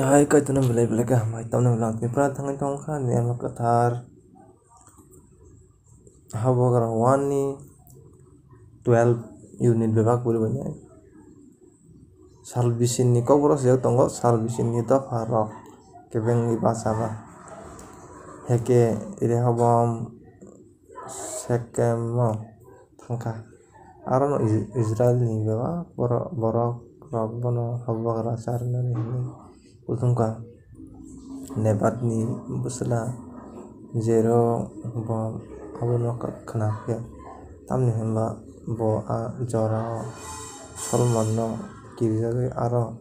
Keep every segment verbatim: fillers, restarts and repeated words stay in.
Hai kaitorno belai belai kaham hai tamni ulo ang Tripura thangwi tongkha, niyama kwthar Habugra one ni twelve unit bebak poribainai. Sal bisini kokborok sijak tongo, sal bisini dopha rok kebengwi bachama. Heke Rehoboam Sekemo thangkha. Arono Is-, Israilni bebak borok, borok rok bono Habugra charinani hwnwi kuthumkha. Nebatni bwsla Jeroboam abono khnakhe, tamni hwnba bo a jorao Solomonno kirijagwi aro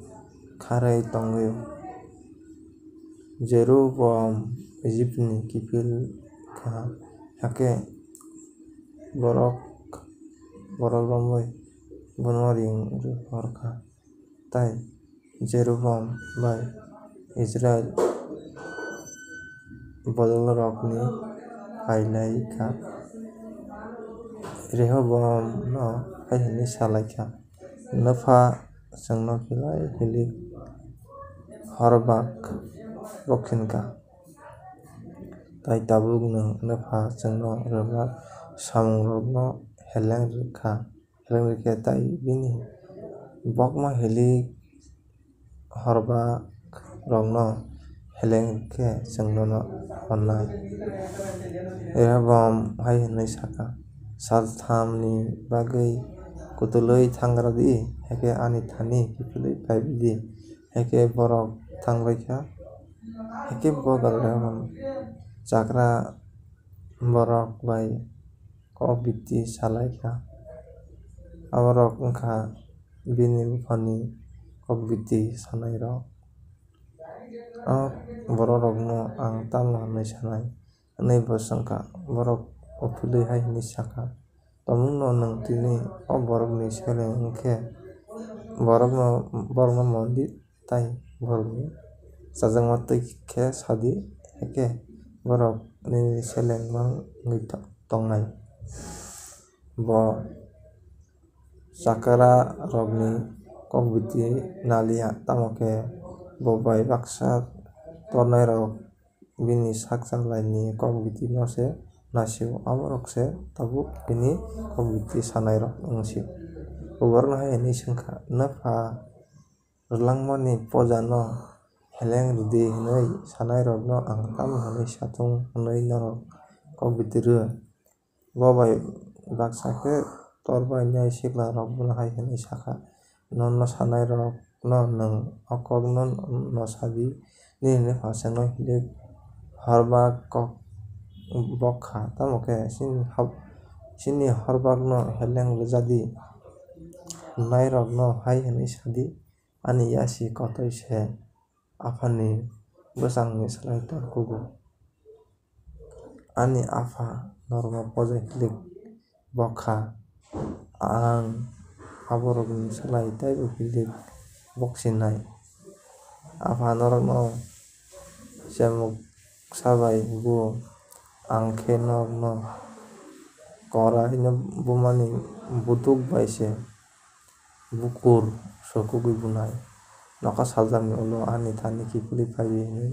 kharwi tongwi. Jeroboam Ijipni kiphil kha, hakhe borok, borok romwi bono ring rw hor kha. Tai Jeroboam bai Israil bodolrokni phai lai kha. Rehoboamno hai hwnwi sa lai kha, "Nwpha chwngno belai hilik horbak boksin kha, tai tabuk nwng nwpha chwngno rwmani samungrokno heleng rw kha." Heleng rwkhe tai bini bokma hilik horbak rokno heleng rwkhe chwng nono honnai. Rehoboam hai hwnwi sakha, "Salthamni bagwi kutulwi thangra di, hakhe ani thani kiphilwi phaiwi di." Hakhe borok thangbai kha. Hakhe bo Rehoboam chakra borok bai kok biti salai kha. Aborok wngkha bini buphani kok biti sanairok. O bororokno ang tamo hwnwi sanai? Hwnwi bo swng kha. Borok uphilwi hai hwnwi sa kha, "Tabukno nwng tini o borokni seleng wng khe borokno, borokno mon di." Tai borokni chajakma twi khe sa di, hakhe borok nini seleng mang wngwi to-, tongnai. Bo chakra rokni kok biti naliya, tamo khe bo bai baksa tornai rok bini sak chalaini kok biti no se naisio, aborok se tabuk bini kok biti sanai rok wng sio. Bo borokno hai hwnwi swng kha, "Nwpha rwlangmani pojano heleng rw di hwnwi sanairokno ang tamo hwnwi sa thung?" hwnwi norok kok biti rw. Bo bai baksa khe tor bai nai sikla rok bono hai hwnwi sa kha, "Nono sanairokno nwng o kokno no sa di, nini nwpha chwngno hilik horbak kok bok kha, tamo khe chini hab-, chini horbakno heleng rwja di. Nairokno hai hwnwi sa di, 'Ani yasi kotoi se aphani bwsakni slai tor kugo. Ani apha norokno pojai hilik bok kha, ang aborokni slai teibo hilik bok sinai. Apha norokno chemuk sa bai bu, ang khe norokno koraino bumani buduk bai se bukur sokugwi bunai. Nokha saltamni ulo ani thani kiphilwi phai di hwnwi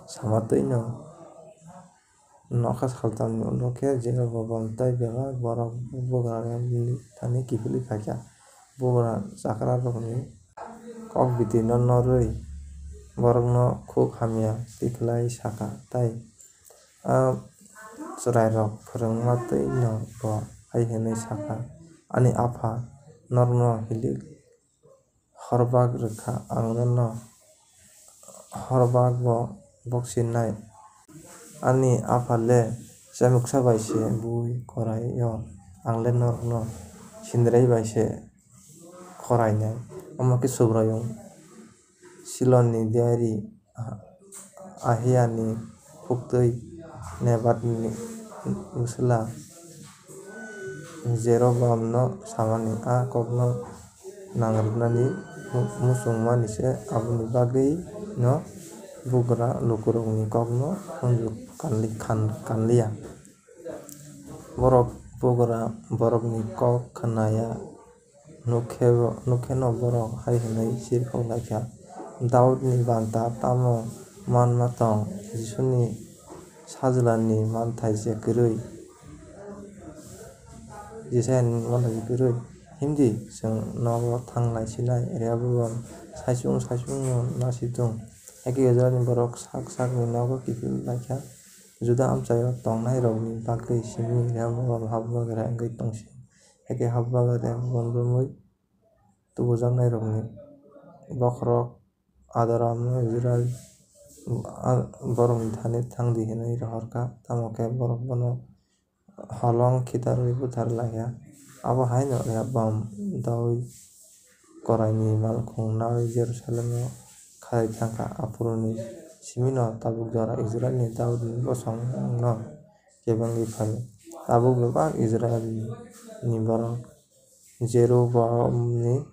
sama twi'-no. Nokha saltamni ulo khe Jeroboam tei bebak borok bugrani thani kiphilwi phai kha. Bugra chakrarokni kok biti no norwi borokno khuk hamya tikhlai sa kha, tei a chwrairok phwrwngma twi'-no bo hai hwnwi sa kha, "Ani apha norokno hilik horbak rw kha, ang nono horbakbo bok sinai. Ani apha le chemuksa bai se bui korai-o, ang le norokno sindrai bai se khorainai." Omo khe Subraiyung Siloni diari Ahiani phuktwi Nebatni bwsla Jeroboamno samani a kokno nangrwknani mu-, muchungmani se, aboni bagwino bugra lukurokni kokno hunjuk kanli-, kan-, kanliya. Borok bugra borokni kok khna ya, nukhe-, nukheno borok hai hwnwi chirkhok lai kha, Daudni banta tamo manma tong? Jisuni sajlani manthai se kwrwi, Jisaiani manthai se kwrwi. Himdi, chwng nogo thang lai sinai, Rehoboam saichung saichungno nasi thung. Hakhe Israilni borok sak sakni nogo kiphil lai kha. Juda amchaio tongnairokni bagwi simi Rehoboam habugra wngwi tong si. Hakhe habugra Rehoboam romwi tubujaknairokni bokhorok Adoramno Israil borokni thani thang di hwnwi rohor kha, tamo khe borok bono holong khitarwi buthar lai kha. Abo hai no Rehoboam Daud koraini malkhung naui Jerusalemo kharwi thang kha. Aphuruni simino tabuk jora Israilni Daudni bosongno kebengwi phaio. Tabuk bebak Israilni borok Jeroboamni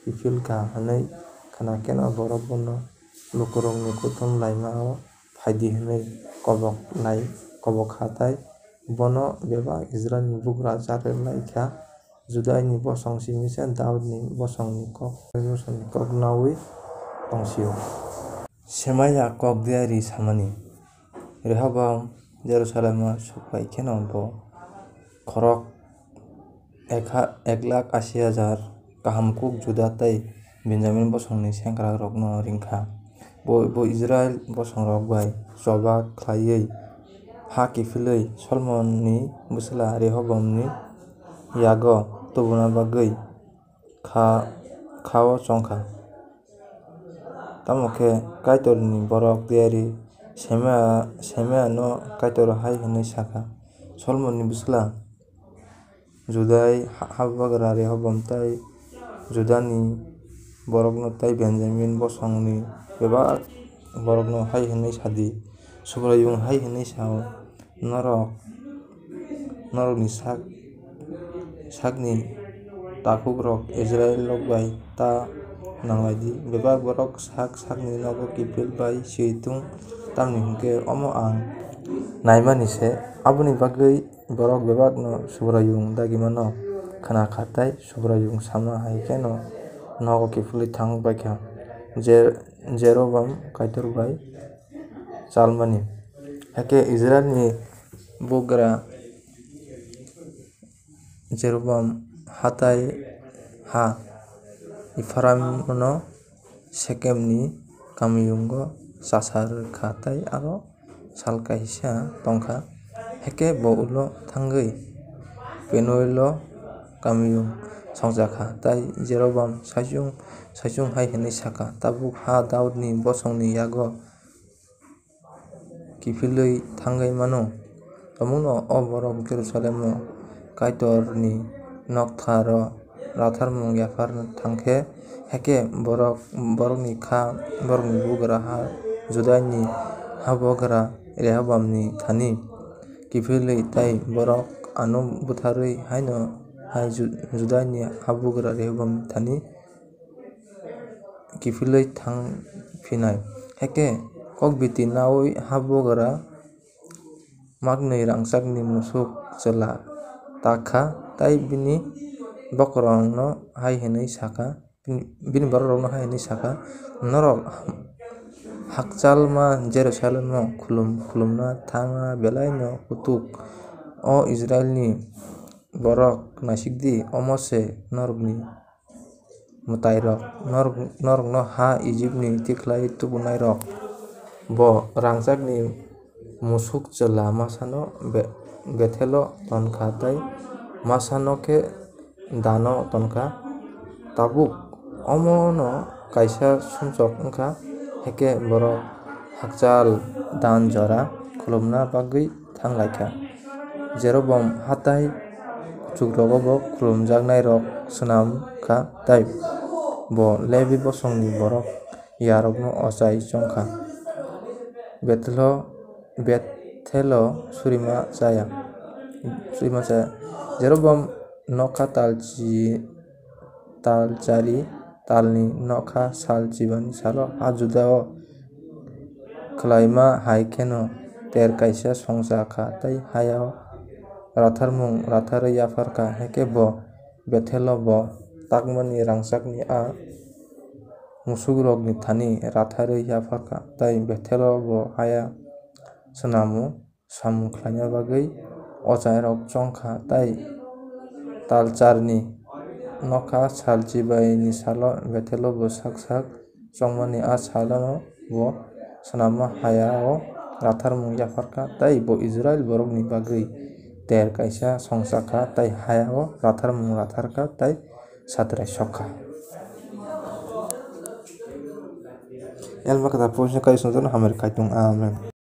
kiphil kha hwnwi khna kheno borok bono lukurokni kuthum laimao phai di hwnwi kobok lai, kobok kha, tei bono bebak Israilni bugra charwi lai kha. Judaini bosong simi se Daudni bosongni kok, bosongni kok naui tong sio. Semaia kok diari samani. Rehoboam Jerusalemo sokphai kheno bo khorok ek ha-, ek lakh asi hajar kaham kuk Juda tei Benjamin bosongni sengkrakrokno ring kha. Bo, bo Israil bosongrok bai choba khlaiwi ha kiphilwi Solomonni bwsla Rehoboamni yago tubuna bagwi kha, kha-o chong kha. Tamo khe Kaitorni borok diari Semea, Semeano Kaitor hai hwnwi sa kha, Solomonni bwsla Judai ha-, habugra Rehoboam tei Judani borokno tei Benjamin bosongni bebak borokno hai hwnwi sa di, Subraiyung hai hwnwi sa-o, norok, norokni sak, sakni takhukrok Israilrok bai ta nang lai di. Bebak borok sak sakni nogo kiphil bai swi thung, tamni hwn khe omo ang naimani se. Aboni bagwi borok bebakno Subraiyung dagimano khna kha tei Subraiyung sama hai kheno nogo kiphilwi thang bai kha. Je-, Jeroboam Kaitor bai chalmani. Hakhe Israilni bugra Jeroboam hatai ha Ephraimno Sekemni kamiyungo chasa rw kha tei aro sal kaisa tong kha. Hakhe bo ulo thangwi Penuelo kamiyung songcha kha tei Jeroboam saichung saichung hai hwnwi sa kha, tabuk ha Daudni bosongni yago kiphilwi thangwi mano. Tabukno o borok Jerusalemo Kaitorni noktharo ratharmung yaphar thang khe, hakhe borok, borokni kha, borokni bugra ha Judaini habugra Rehoboamni thani kiphilwi tei borok ano butharwi haino hai Ju-, Judaini habugra Rehoboamni thani kiphilwi thang phinai. Hakhe kokbiti naui habugra maknwi rangchakni musuk chwla tak kha, tei bini bokhorokno hai hwnwi sa kha, bini, bini bororokno hai hwnwi sa kha, "Norok hakchalma Jerusalemo khulum-, khulumna thangna belaino kutuk. O Israilni borok, naisik di, omo se norokni mwtairok, norok, norokno ha Ijipni tikhlai tubunairok. Bo rangchakni musuk chwla masano Be-, Bethelo ton kha tei masano khe Dano ton kha. Tabuk omono kaisa sumsok wng kha, hakhe borok hakchal Dan jora khulumna bagwi thang lai kha. Jeroboam hatai kuchukrogo bo khulumjaknairok snam kha, tei bo Lebi bosongni borok yarokno ochai chong kha. Bethelo, Bethelo surima chaya, surima chaya. Jeroboam nokha talchi, tal chari, talni nokha sal chibani salo ha Judao khlaima hai kheno ter kaisa songcha kha, tei hayao ratharmung ratharwi yaphar kha, hakhe bo Bethelo bo takmani rangchakni a musukrokni thani ratharwi yapharkha, tei Bethelo bo haya swnamo samung khlaina bagwi ochairok chongkha, tei talcharni nokha sal chibaini salo Bethelo bo sak sak chongmani a salo bo swnamma hayao ratharmung yapharkha, tei bo Israil borokni bagwi ter kaisa songchakha, tei hayao ratharmung ratharkha, tei satrai sokha. Elma kata puisa kai songjakno hamari kaitung. Amen.